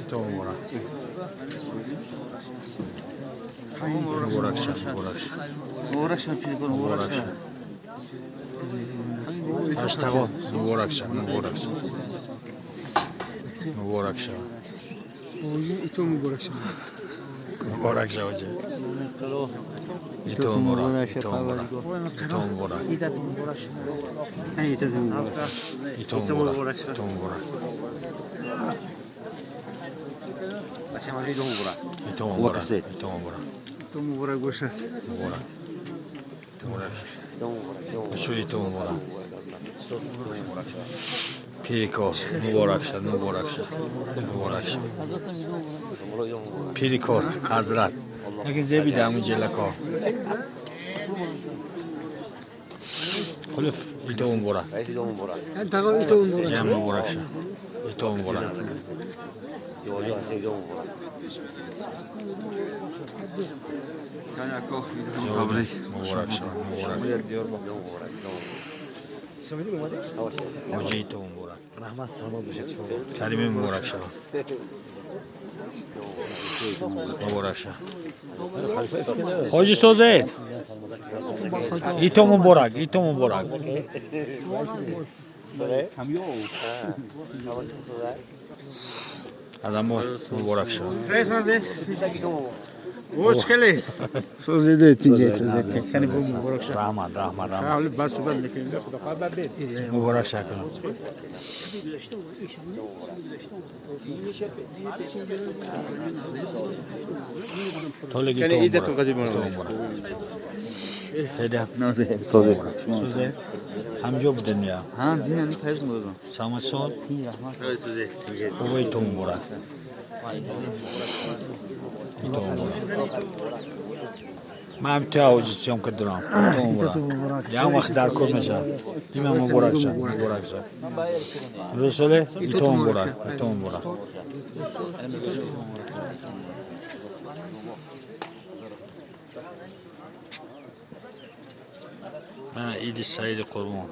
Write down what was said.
Ито муборак. Муборак шав, муборак шав. Муборак шав, пирикор, муборак шав. Ҳаштағо муборак шав, муборак шав. Муборак шав. Ито муборак шав. Муборак шав, ҳоҷӣ. Ито муборак, ито муборак. Ито муборак. Ито муборак, ито муборак. Ито муборак, ито муборак. Ито муборак бошад. Муборак. Муборак. Шу ито муборак. Пирикор муборак шад, муборак шад. Муборак шад. Пирикор ҳазрат. Яке зеби даму ҷелако. Қулф ито муборак. Тағо ито муборак. Ҷам муборак шад. Ито муборак. Муборак шад, муборак. Ҳоҷӣ ито муборак. Раҳмат, саломат бошед. Салиме муборак шавад. Муборак шавад. Ҳоҷӣ созед. Ито муборак, ито муборак. Адамо муборак шавад. Ош хеле. Созиде тинҷе созиде. Сани бу муборак шав. Раҳмат, раҳмат, раҳмат. Ҳавли бас суҳбат мекунем. Худо хоҳад бад бед. Муборак шавад. Толеги Кани идатон қази ито муборак. Хеле Созед. созед. Ҳамҷо будем я. Ҳа, дина ни пайрз мудодам. Самад сол. Раҳмат. Бобо ито муборак. Ито муборак. Ман ҳам туя ҳоҷи съёмка дорам. Ито муборак. Ям вақт дар кор мешавад. Дима муборак шав, муборак шав. Рӯзсоле ито муборак, ито муборак. Мана иди Саиди Қурбон.